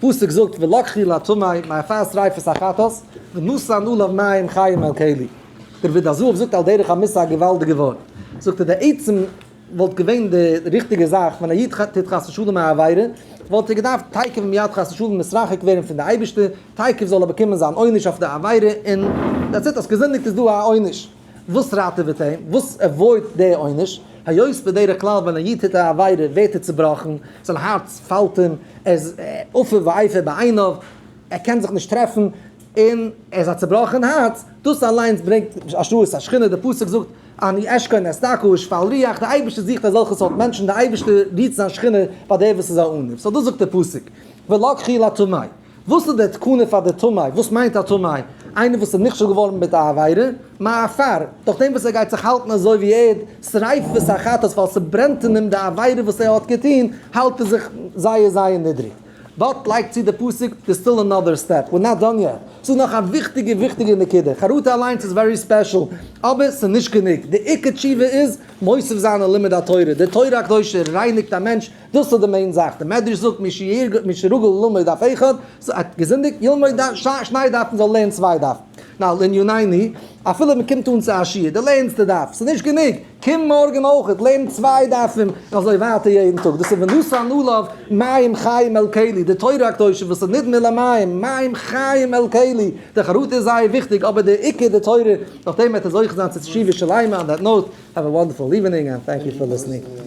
פסוק זאגט ולקחו לטמא מעפר שריפת החטאת ונתן עליו מים חיים אל כלי. דער ויד הזהב זאגט על דרך המוסר א געוואלדיגע ווארט. זאגט ער די עצם וואלט געווען די ריכטיגע זאך ווען א איד טוט חס ושלום א עבירה וואלט ער געדארפט תיכף ומיד חס ושלום נתרחק ווערן פון די אייבערשטער, תיכף זאל ער באקומען זיין עונש אויף די עבירה און that's it, האסט געזינדיגט איז דא א עונש. וואס ראטעוועט אים? וואס avoid די עונש? היות בדרך כלל ווען א איד טוט א עבירה ווערט ער צובראכן, זיין הארץ פאלט אים, ער איז עפר ואפר בעיניו, ער קען זיך נישט טרעפן, און ער איז א צובראכן הארץ, דאס אליינס ברענגט השראת השכינה, די פסוק זאגט, אני אשכון את דכא ושפל רוח, די אייבערשטער זוכט אזעלכע סארט מענטשן, די אייבערשטער רוהט זיין שכינה ביי דער וואס איז א עניו, so דאס זאגט דער פסוק, ולקחו לטמא. וואס איז די תקנה פאר די טמא? וואס מיינט א טמא? איינער וואס איז נכשל געווארן מיט א עבירה, מעפר, דורך דעם וואס ער גייט זיך האלטן אזוי ווי ערד, שריפת החטאת ווייל ס'ברענט אין אים די עבירה וואס ער האט געטון, האלט ער זיך זייער זייער נידריג. but לייגט צו די פסוק, there's still another step, we're not done yet. ס'איז נאך א וויכטיגע וויכטיגע נקודה, חרטה אליינס איז very special, אבער ס'איז נישט גענוג, די עיקר תשובה איז מוסיף זיין אין לימוד התורה, די תורה הקדושה רייניגט א מענטש, דאס איז די main זאך, די מדרש זאגט מי שרגל ללמוד דף אחד, האט געזינדיגט, ילמוד שני דפים זאל לערנען צוויי דפים. now לענינינו, אפילו מען קומט אן צו א שיעור, די לערנסט די דף, ס'איז נישט גענוג, קום מארגן אויכעט, לערן צוויי דפים, און אזוי ווייטער יעדן טאג, דאס איז ונתן עליו מים חיים אל כלי, די תורה הקדושה וואס איז נדמה למים, מים חיים אל כלי, די חרטה איז זייער וויכטיג, אבער די עיקר די תורה, נאכדעם וועט ער זוכה זיין צו תשובה שלימה, on that note, have a wonderful evening and thank you for listening.